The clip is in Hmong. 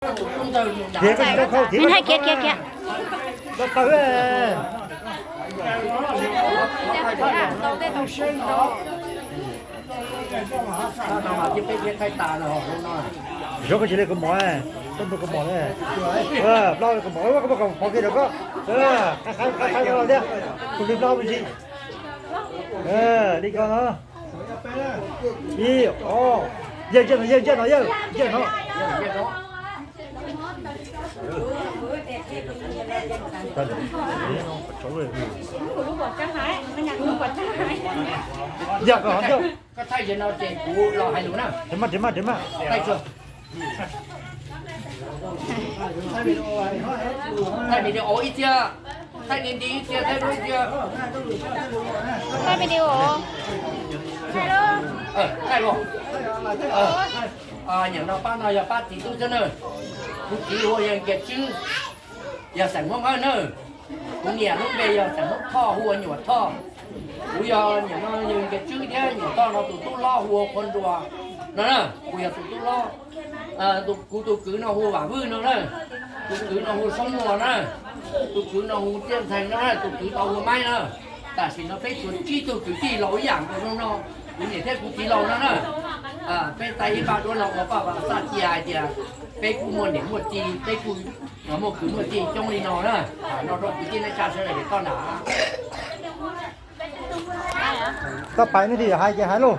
Thiab koj tsis tau khau thiab. Hais kiag kiag kiag. Tau tau. Zoo koj tsis li kaus mom, koj tus kaus mom ne. Plaub kaus mom, koj muab kaus mom kiag rau koj. Qab qab qab no thiab. Tus li plaub me ntsis. Li ko no. Ib, ob, yawg nciaj no, yawg nciaj no, yawg nciaj no. Yog, koj thaij no ces kuv los hais lus na. Thaij video ib txhia, thaij ni nti ib txhia, thaij lub ib txhia. Thaij video. Thaij lus. Nyam no pab no yog pab txiv tub xwb na. Kuv txiv hu ua yawg Nkias Tswb, yog xeem Hmoob Hawj na. Kuv niam lub npe yog xeem Hmoob Thoj, hu ua Nyuam Thoj. Kuv yog nyuam no yawg Nkias Tswb thiab Nyuam Thoj no tus tub hlob hu ua Qhua Nruas no na. Kuv yog tus tub hlob. Kuv tus kwv no hu Vam Vwj no na. Tus kwv no hu Soob Muas na. Tus kwv no hu Tiaj Ntxhee no na, tus kwv tau hu Maib na. Tam sim no peb tshuav tsib tug kwv tij laus ib yam nkaus zoo no, kuv niam thiab kuv txiv laus no na. Peb taij ib npaj duab no ua paj pas xaj cia hais tias peb kuj muaj niam muaj txiv, peb kuj muaj kwv muaj tij coob li no na. No rau kwv tij neej tsa sawv daws toj nram. Koj pais nej thiaj hais ces hais lauj.